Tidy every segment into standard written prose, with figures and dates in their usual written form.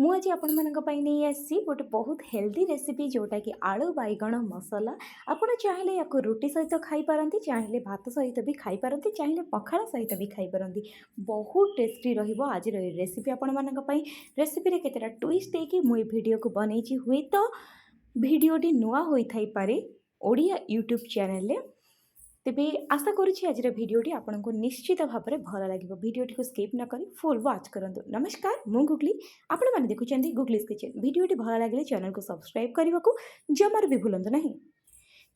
ମୁଁ ଆଜି ଆପଣମାନଙ୍କ ପାଇଁ ନେଇ ଆସିଛି ଗୋଟେ ବହୁତ ହେଲ୍ଦି ରେସିପି, ଯେଉଁଟାକି ଆଳୁ ବାଇଗଣ ମସଲା। ଆପଣ ଚାହିଁଲେ ୟାକୁ ରୁଟି ସହିତ ଖାଇପାରନ୍ତି, ଚାହିଁଲେ ଭାତ ସହିତ ବି ଖାଇପାରନ୍ତି, ଚାହିଁଲେ ପଖାଳ ସହିତ ବି ଖାଇପାରନ୍ତି। ବହୁତ ଟେଷ୍ଟି ରହିବ ଆଜିର ଏ ରେସିପି ଆପଣମାନଙ୍କ ପାଇଁ। ରେସିପିରେ କେତେଟା ଟୁଇଷ୍ଟ ଦେଇକି ମୁଁ ଏ ଭିଡ଼ିଓକୁ ବନେଇଛି। ହୁଏତ ଭିଡ଼ିଓଟି ନୂଆ ହୋଇଥାଇପାରେ ଓଡ଼ିଆ ୟୁଟ୍ୟୁବ୍ ଚ୍ୟାନେଲରେ, ତେବେ ଆଶା କରୁଛି ଆଜିର ଭିଡ଼ିଓଟି ଆପଣଙ୍କୁ ନିଶ୍ଚିତ ଭାବରେ ଭଲ ଲାଗିବ। ଭିଡ଼ିଓଟିକୁ ସ୍କିପ୍ ନ କରି ଫୁଲ୍ ୱାଚ୍ କରନ୍ତୁ। ନମସ୍କାର, ମୁଁ ଗୁଗଲି, ଆପଣମାନେ ଦେଖୁଛନ୍ତି ଗୁଗଲିସ୍ କିଚେନ୍। ଭିଡ଼ିଓଟି ଭଲ ଲାଗିଲେ ଚ୍ୟାନେଲକୁ ସବସ୍କ୍ରାଇବ୍ କରିବାକୁ ଜମାରୁ ବି ଭୁଲନ୍ତୁ ନାହିଁ।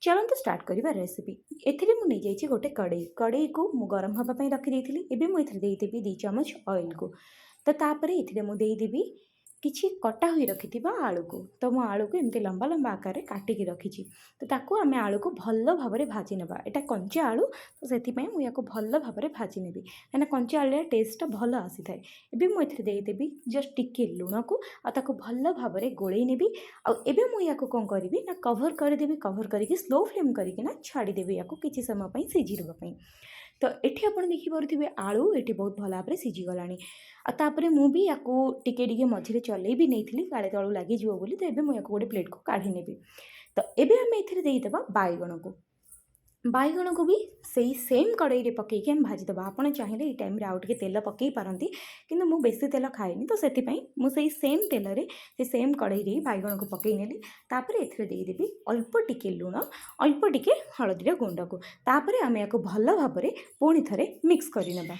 ଚାଲନ୍ତୁ ଷ୍ଟାର୍ଟ କରିବା ରେସିପି। ଏଥିରେ ମୁଁ ନେଇଯାଇଛି ଗୋଟେ କଡ଼େଇ। କଡ଼େଇକୁ ମୁଁ ଗରମ ହେବା ପାଇଁ ରଖିଦେଇଥିଲି। ଏବେ ମୁଁ ଏଥିରେ ଦେଇଦେବି 2 ଚାମଚ ଅଏଲକୁ। ତ ତାପରେ ଏଥିରେ ମୁଁ ଦେଇଦେବି କିଛି କଟା ହୋଇ ରଖିଥିବା ଆଳୁକୁ। ତ ମୁଁ ଆଳୁକୁ ଏମିତି ଲମ୍ବା ଲମ୍ବା ଆକାରରେ କାଟିକି ରଖିଛି। ତ ତାକୁ ଆମେ ଆଳୁକୁ ଭଲ ଭାବରେ ଭାଜି ନେବା। ଏଇଟା କଞ୍ଚା ଆଳୁ, ତ ସେଥିପାଇଁ ମୁଁ ୟାକୁ ଭଲ ଭାବରେ ଭାଜି ନେବି, କାହିଁକିନା କଞ୍ଚା ଆଳୁର ଟେଷ୍ଟଟା ଭଲ ଆସିଥାଏ। ଏବେ ମୁଁ ଏଥିରେ ଦେଇଦେବି ଜଷ୍ଟ ଟିକେ ଲୁଣକୁ ଆଉ ତାକୁ ଭଲ ଭାବରେ ଗୋଳେଇ ନେବି। ଆଉ ଏବେ ମୁଁ ୟାକୁ କ'ଣ କରିବି ନା କଭର୍ କରିଦେବି। କଭର୍ କରିକି ସ୍ଲୋ ଫ୍ଲେମ୍ କରିକିନା ଛାଡ଼ିଦେବି ୟାକୁ କିଛି ସମୟ ପାଇଁ ସିଝିବା ପାଇଁ। ତ ଏଠି ଆପଣ ଦେଖିପାରୁଥିବେ, ଆଳୁ ଏଠି ବହୁତ ଭଲ ଭାବରେ ସିଝିଗଲାଣି। ଆଉ ତାପରେ ମୁଁ ବି ୟାକୁ ଟିକେ ଟିକେ ମଝିରେ ଚଲେଇ ବି ନେଇଥିଲି, କାଳେ ତଳୁ ଲାଗିଯିବ ବୋଲି। ତ ଏବେ ମୁଁ ୟାକୁ ଗୋଟେ ପ୍ଲେଟ୍କୁ କାଢ଼ି ନେବି। ତ ଏବେ ଆମେ ଏଥିରେ ଦେଇଦେବା ବାଇଗଣକୁ। ବାଇଗଣକୁ ବି ସେଇ ସେମ୍ କଡ଼େଇରେ ପକାଇକି ଆମେ ଭାଜିଦେବା। ଆପଣ ଚାହିଁଲେ ଏଇ ଟାଇମ୍ରେ ଆଉ ଟିକେ ତେଲ ପକାଇ ପାରନ୍ତି, କିନ୍ତୁ ମୁଁ ବେଶୀ ତେଲ ଖାଏନି। ତ ସେଥିପାଇଁ ମୁଁ ସେଇ ସେମ୍ ତେଲରେ, ସେ ସେମ୍ କଡ଼େଇରେ ହିଁ ବାଇଗଣକୁ ପକାଇ ନେଲି। ତାପରେ ଏଥିରେ ଦେଇଦେବି ଅଳ୍ପ ଟିକେ ଲୁଣ, ଅଳ୍ପ ଟିକେ ହଳଦୀର ଗୁଣ୍ଡକୁ। ତାପରେ ଆମେ ୟାକୁ ଭଲ ଭାବରେ ପୁଣି ଥରେ ମିକ୍ସ କରିନେବା।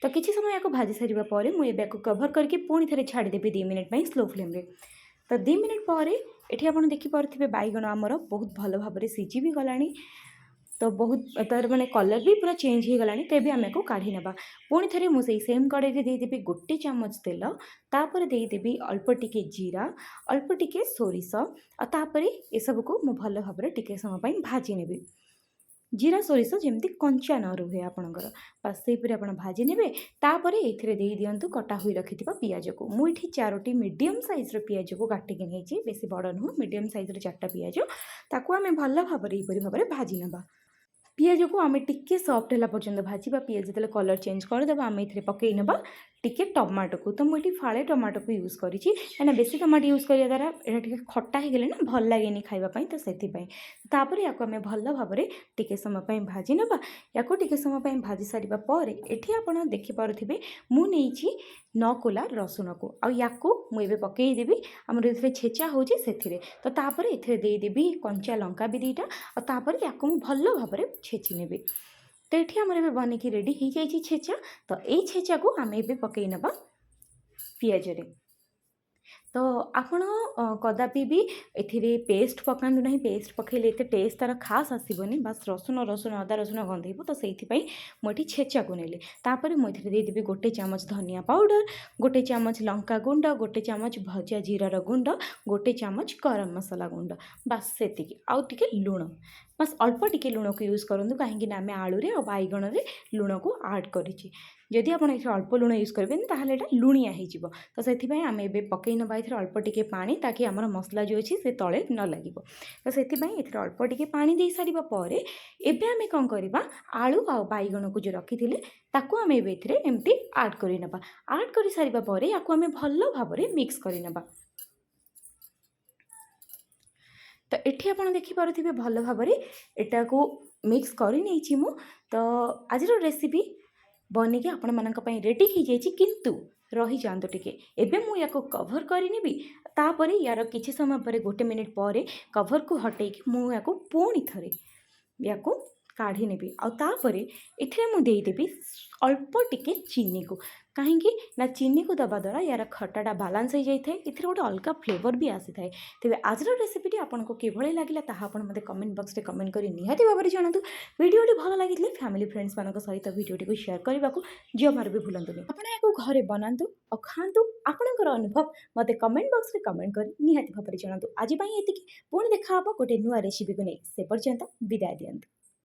ତ କିଛି ସମୟ ୟାକୁ ଭାଜି ସାରିବା ପରେ ମୁଁ ଏବେ ୟାକୁ କଭର୍ କରିକି ପୁଣି ଥରେ ଛାଡ଼ିଦେବି 2 ମିନିଟ୍ ପାଇଁ ସ୍ଲୋ ଫ୍ଲେମ୍ରେ। ତ 2 ମିନିଟ୍ ପରେ ଏଠି ଆପଣ ଦେଖିପାରୁଥିବେ, ବାଇଗଣ ଆମର ବହୁତ ଭଲ ଭାବରେ ସିଝି ବି ଗଲାଣି। ତ ବହୁତ ତାର ମାନେ କଲର୍ ବି ପୁରା ଚେଞ୍ଜ ହେଇଗଲାଣି। ତ ଏବେ ଆମେ ୟାକୁ କାଢ଼ି ନେବା। ପୁଣି ଥରେ ମୁଁ ସେଇ ସେମ୍ କଡ଼େଇରେ ଦେଇଦେବି 1 ଚାମଚ ତେଲ। ତାପରେ ଦେଇଦେବି ଅଳ୍ପ ଟିକେ ଜିରା, ଅଳ୍ପ ଟିକେ ସୋରିଷ। ଆଉ ତାପରେ ଏସବୁକୁ ମୁଁ ଭଲ ଭାବରେ ଟିକେ ସମୟ ପାଇଁ ଭାଜି ନେବି। ଜିରା ସୋରିଷ ଯେମିତି କଞ୍ଚା ନ ରୁହେ ଆପଣଙ୍କର, ବାସ୍ ସେହିପରି ଆପଣ ଭାଜି ନେବେ। ତାପରେ ଏଥିରେ ଦେଇ ଦିଅନ୍ତୁ କଟା ହୋଇ ରଖିଥିବା ପିଆଜକୁ। ମୁଁ ଏଠି ଚାରୋଟି ମିଡ଼ିୟମ୍ ସାଇଜ୍ର ପିଆଜକୁ କାଟିକି ନେଇଛି। ବେଶୀ ବଡ଼ ନୁହଁ, ମିଡ଼ିୟମ୍ ସାଇଜ୍ର ଚାରିଟା ପିଆଜ। ତାକୁ ଆମେ ଭଲ ଭାବରେ ଏହିପରି ଭାବରେ ଭାଜି ନେବା। ପିଆଜକୁ ଆମେ ଟିକେ ସଫ୍ଟ ହେଲା ପର୍ଯ୍ୟନ୍ତ ଭାଜିବା। ପିଆଜ ଯେତେବେଳେ କଲର୍ ଚେଞ୍ଜ କରିଦେବା, ଆମେ ଏଥିରେ ପକାଇ ନେବା ଟିକେ ଟମାଟୋକୁ। ତ ମୁଁ ଏଠି ଫାଳେ ଟମାଟୋକୁ ୟୁଜ୍ କରିଛି, କାହିଁକିନା ବେଶୀ ଟମାଟୋ ୟୁଜ୍ କରିବା ଦ୍ୱାରା ଏଇଟା ଟିକେ ଖଟା ହେଇଗଲେ ନା ଭଲ ଲାଗେନି ଖାଇବା ପାଇଁ। ତ ସେଥିପାଇଁ ତାପରେ ୟାକୁ ଆମେ ଭଲ ଭାବରେ ଟିକେ ସମୟ ପାଇଁ ଭାଜି ନେବା। ୟାକୁ ଟିକେ ସମୟ ପାଇଁ ଭାଜି ସାରିବା ପରେ ଏଠି ଆପଣ ଦେଖିପାରୁଥିବେ, ମୁଁ ନେଇଛି 9 କୋଲା ରସୁଣକୁ। ଆଉ ୟାକୁ ମୁଁ ଏବେ ପକାଇଦେବି ଆମର ଏଥିରେ ଛେଚା ହେଉଛି ସେଥିରେ। ତ ତାପରେ ଏଥିରେ ଦେଇଦେବି କଞ୍ଚା ଲଙ୍କା ବି ଦୁଇଟା। ଆଉ ତାପରେ ୟାକୁ ମୁଁ ଭଲ ଭାବରେ ଛେଚି ନେବି। ତ ଏଠି ଆମର ଏବେ ବନିକି ରେଡ଼ି ହେଇଯାଇଛି ଛେଚା। ତ ଏଇ ଛେଚାକୁ ଆମେ ଏବେ ପକାଇ ନେବା ପିଆଜରେ। ତ ଆପଣ କଦାପି ବି ଏଥିରେ ପେଷ୍ଟ ପକାନ୍ତୁ ନାହିଁ। ପେଷ୍ଟ ପକାଇଲେ ଏତେ ଟେଷ୍ଟ ତା'ର ଖାସ୍ ଆସିବନି, ବାସ୍ ରସୁଣ ରସୁଣ ଅଦା ରସୁଣ ଗନ୍ଧେଇବ। ତ ସେଇଥିପାଇଁ ମୁଁ ଏଠି ଛେଚାକୁ ନେଲି। ତାପରେ ମୁଁ ଏଥିରେ ଦେଇଦେବି 1 ଚାମଚ ଧନିଆ ପାଉଡ଼ର, 1 ଚାମଚ ଲଙ୍କା ଗୁଣ୍ଡ, 1 ଚାମଚ ଭଜା ଜିରାର ଗୁଣ୍ଡ, 1 ଚାମଚ ଗରମ ମସଲା ଗୁଣ୍ଡ, ବାସ୍ ସେତିକି। ଆଉ ଟିକେ ଲୁଣ, ବାସ୍ ଅଳ୍ପ ଟିକେ ଲୁଣକୁ ୟୁଜ୍ କରନ୍ତୁ, କାହିଁକି ନା ଆମେ ଆଳୁରେ ଆଉ ବାଇଗଣରେ ଲୁଣକୁ ଆଡ଼୍ କରିଛି। ଯଦି ଆପଣ ଏଥିରେ ଅଳ୍ପ ଲୁଣ ୟୁଜ୍ କରିବେନି, ତାହେଲେ ଏଇଟା ଲୁଣିଆ ହେଇଯିବ। ତ ସେଥିପାଇଁ ଆମେ ଏବେ ପକାଇ ନେବା ଏଥିରେ ଅଳ୍ପ ଟିକେ ପାଣି, ତାକି ଆମର ମସଲା ଯେଉଁ ଅଛି ସେ ତଳେ ନ ଲାଗିବ। ତ ସେଥିପାଇଁ ଏଥିରେ ଅଳ୍ପ ଟିକେ ପାଣି ଦେଇସାରିବା ପରେ ଏବେ ଆମେ କ'ଣ କରିବା? ଆଳୁ ଆଉ ବାଇଗଣକୁ ଯେଉଁ ରଖିଥିଲେ, ତାକୁ ଆମେ ଏବେ ଏଥିରେ ଏମିତି ଆଡ଼୍ କରିନେବା। ଆଡ଼୍ କରିସାରିବା ପରେ ୟାକୁ ଆମେ ଭଲ ଭାବରେ ମିକ୍ସ କରିନେବା। ତ ଏଠି ଆପଣ ଦେଖିପାରୁଥିବେ, ଭଲ ଭାବରେ ଏଟାକୁ ମିକ୍ସ କରିନେଇଛି ମୁଁ। ତ ଆଜିର ରେସିପି ବନିକି ଆପଣମାନଙ୍କ ପାଇଁ ରେଡ଼ି ହେଇଯାଇଛି, କିନ୍ତୁ ରହିଯାଆନ୍ତୁ ଟିକେ। ଏବେ ମୁଁ ୟାକୁ କଭର୍ କରିନେବି। ତାପରେ ୟାର କିଛି ସମୟ ପରେ, 1 ମିନିଟ୍ ପରେ କଭର୍କୁ ହଟେଇକି ମୁଁ ୟାକୁ ପୁଣି ଥରେ ୟାକୁ କାଢ଼ି ନେବି। ଆଉ ତାପରେ ଏଥିରେ ମୁଁ ଦେଇଦେବି ଅଳ୍ପ ଟିକେ ଚିନିକୁ। କାହିଁକି ନା ଚିନିକୁ ଦେବା ଦ୍ୱାରା ୟାର ଖଟାଟା ବାଲାନ୍ସ ହେଇଯାଇଥାଏ, ଏଥିରେ ଗୋଟେ ଅଲଗା ଫ୍ଲେଭର୍ ବି ଆସିଥାଏ। ତେବେ ଆଜିର ରେସିପିଟି ଆପଣଙ୍କୁ କିଭଳି ଲାଗିଲା, ତାହା ଆପଣ ମୋତେ କମେଣ୍ଟ ବକ୍ସରେ କମେଣ୍ଟ କରି ନିହାତି ଭାବରେ ଜଣାନ୍ତୁ। ଭିଡ଼ିଓଟି ଭଲ ଲାଗିଥିଲେ ଫ୍ୟାମିଲି ଫ୍ରେଣ୍ଡସ୍ମାନଙ୍କ ସହିତ ଭିଡ଼ିଓଟିକୁ ସେୟାର କରିବାକୁ ଜମାରୁ ବି ଭୁଲନ୍ତୁନି। ଆପଣ ଏହାକୁ ଘରେ ବନାନ୍ତୁ ଆଉ ଖାଆନ୍ତୁ। ଆପଣଙ୍କର ଅନୁଭବ ମୋତେ କମେଣ୍ଟ ବକ୍ସରେ କମେଣ୍ଟ କରି ନିହାତି ଭାବରେ ଜଣାନ୍ତୁ। ଆଜି ପାଇଁ ଏତିକି। ପୁଣି ଦେଖା ହେବ ଗୋଟେ ନୂଆ ରେସିପିକୁ ନେଇ। ସେ ପର୍ଯ୍ୟନ୍ତ ବିଦାୟ ଦିଅନ୍ତୁ।